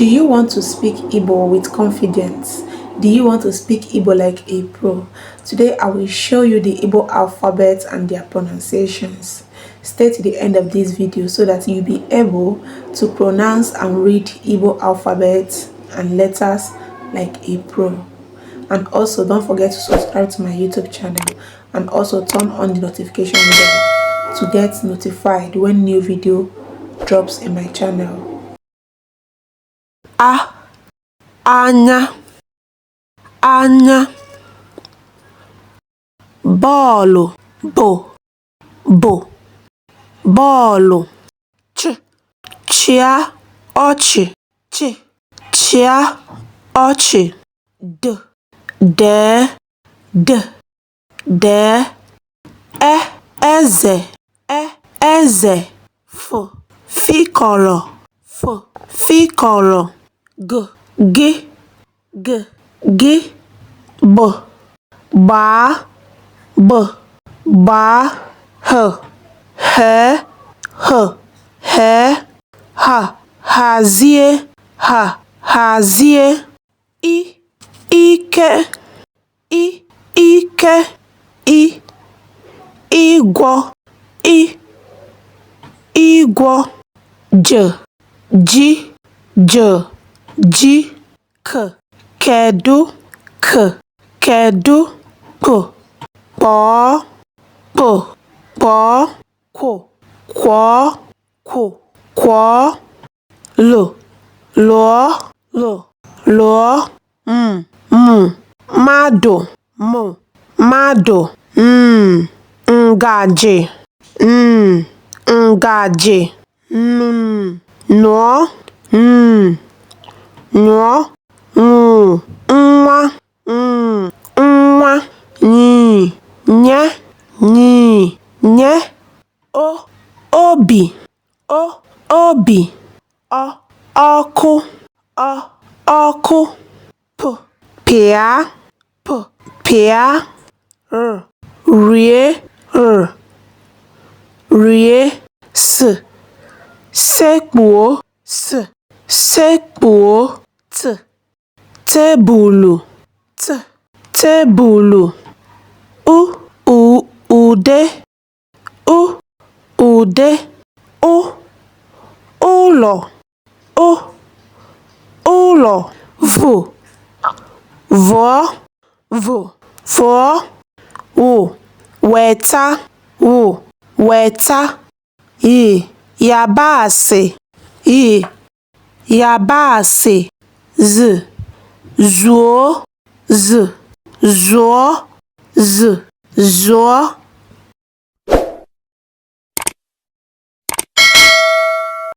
Do you want to speak Igbo with confidence? Do you want to speak Igbo like a pro? Today I will show you the Igbo alphabet and their pronunciations. Stay to the end of this video so that you'll be able to pronounce and read Igbo alphabet and letters like a pro. And also don't forget to subscribe to my YouTube channel and also turn on the notification bell to get notified when new video drops in my channel. A, anya, anya. Bọọlụ, bụ, bụ, bọọlụ. Ch, chịa ọchị, ch, chịa ọchị. D, dee, d, dee. E, eze, e, eze. F, fịkọrọ, f, fịkọrọ. G, gị, g, gị. B, gbaa, b, gbaa. H, hee, h, hee. H, hazie, h, hazie. I, ike, i, ike. Ị, ịgwọ, ị, ịgwọ. J, ji, j, ji. K, kedu, k, kedu. P, kpọọ, p, kpọọ. Kw, kwọọ, kw, kwọọ. L, lụọ, l, lụọ. M, mụ, mmadụ, m, mmadụ. N, ngaji, n, ngaji. N, nụọ, n, nụọ. Ṅ, nwa, ṅ, nwa. Ny, nye, ny, nye. O, obi, o, obi. Ọ, ọkụ, ọ, ọkụ. P, pịa, p, pịa. R, rie, r, rie. S, sekpuo, s, sekpuo. T, tebụlụ, t, tebụlụ. U, u, ude, u, ude. Ụ, ụlọ, ụ, ụlọ. V, vụọ, v, vụọ. W, weta, w, weta. Y, yabasị, y, yabasị. Z, zụọ, z, zụọ, z, zụọ.